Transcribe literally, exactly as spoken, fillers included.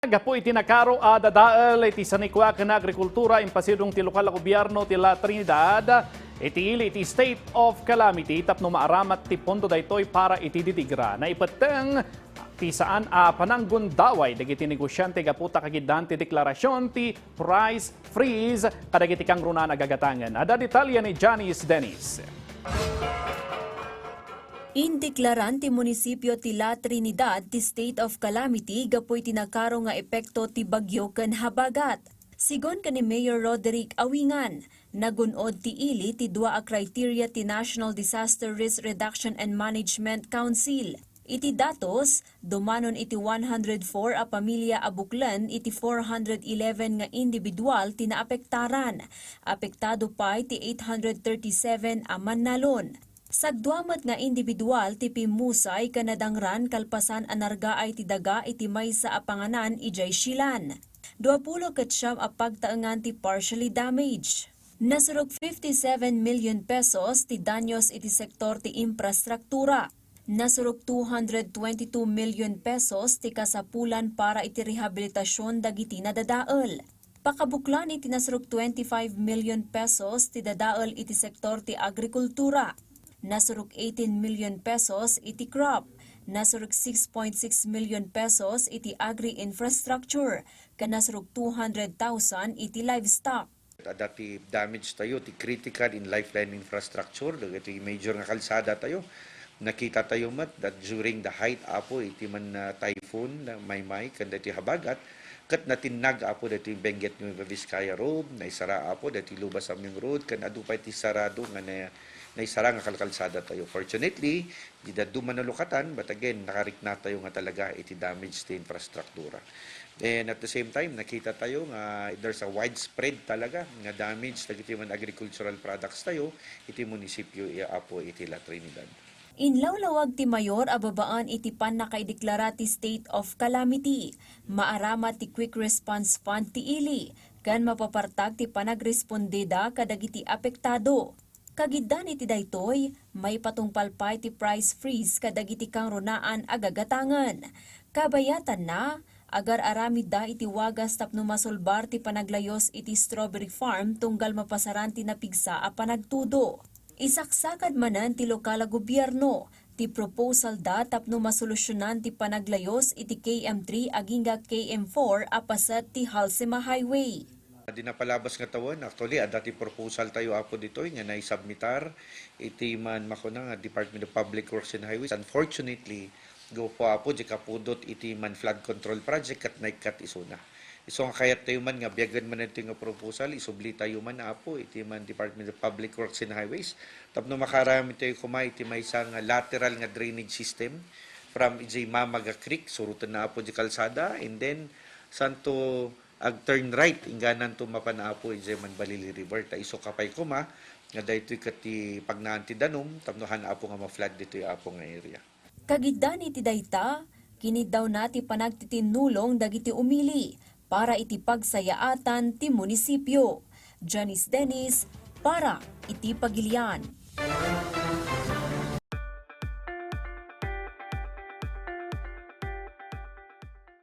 Gapu iti nakaro a dadael iti sanikua ken agrikultura, impasidong ti lokal a gobierno ti La Trinidad iti ili iti state of calamity tapno maaramat ti pondo daytoy para iti didigra. Naipetteng ti saan a pananggundaway dagiti negosiante gapu ta kagiddan ti deklarasion ti price freeze kadagiti kangrunaan a gagatangen. Adda detalye ni Janice Dennis. Indeklaran ti munisipio ti La Trinidad ti state of calamity gapu iti nakaro nga epekto ti bagyo ken habagat. Sigon ken ni Mayor Roderick Awingan, nagun-od ti ili ti dua a criteria ti National Disaster Risk Reduction and Management Council. Iti datos, dumanon iti one hundred four a pamilia a buklen iti four hundred eleven nga individual ti naapektaran. Apektado pay ti eight hundred thirty-seven a mannalon. Sagdua met nga individual ti pimmusay ken nadangran kalpasan a nargaay ti daga iti maysa a panganan idiay Silan. Duapulo ket siam a pagtaengan ti partially damaged. Nasurok fifty-seven million pesos ti danyos iti sektor ti infrastruktura. Nasurok two hundred twenty-two million pesos ti kasapulan para iti rehabilitasion dagiti nadadael. Pakabuklan iti nasurok twenty-five million pesos ti dadael iti sektor ti agrikultura. Nasurok eighteen million pesos iti crop. Nasurok six point six million pesos iti agri-infrastructure, ken nasurok two hundred thousand iti livestock. Adda ti damage tayo, ti critical in lifeline infrastructure, dagiti major nga kalsada tayo. Nakita tayo met that during the height, Apo, iti man, ah, typhoon, na Maymay, ken daytoy habagat, ket natinnag, Apo, daytoy Benguet Nueva Vizcaya Road, naisara, Apo, daytoy Lubas Amyong Road, ken adu pay ti sarado nga na-, naisara nga kalkalsada tayo. Fortunately, dida duman nalukatan, but again, nakarikna tayo nga talaga iti damage ti infrastruktura. And at the same time, nakita tayo nga there's a widespread talaga nga damage dagiti man agricultural products tayo iti munisipyo, Apo, iti La Trinidad. Inlawlawag ti mayor a babaan iti pannakaideklara ti state of calamity. Maaramat ti Quick Response Fund ti ili, ken mapapartak ti panagrespondeda kadagiti apektado. Kagiddan iti daytoy, maipatungpal pay ti price freeze kadagiti kangrunaan a gagatangen. Kabayatanna, agar-aramidda iti wagas tapno masulbar ti panaglayus iti strawberry farm tunggal mapasaran ti napigsa a panagtudo. Isaksakad manen ti lokal a gobierno ti proposalda tapno masolusionan ti panaglayus iti K M three agingga K M four a paset ti Halsema Highway. Di napalabas nga tawen, actually, adda ti proposal tayo, Apo, ditoy nga naisubmitar iti man makuna nga Department of Public Works and Highways. Unfortunately, gapu, Apo, di kapudot iti man flood control project ket naikkat isuna. Isu nga kayat tayo man nga biagen man ito nga proposal, isubli tayo man, Apo, iti man Department of Public Works and Highways. Tapno makaaramid tayo koma iti maysa nga lateral nga drainage system from ijay Mamaga Creek, suroten na, Apo, di kalsada, and then santo ag-turn right, inggananto mapan, Apo, ijay man Balili River. Ta isu ka pay koma nga daytoy ket ti pagnaan ti danum, tapno han, Apo, nga ma-flood ditoy, Apo, nga area. Kagiddan iti dayta, kiniddawna ti panagtitinnulong dagiti umili para iti pagsayaatan ti munisipyo. Janice Dennis para iti Pagilian.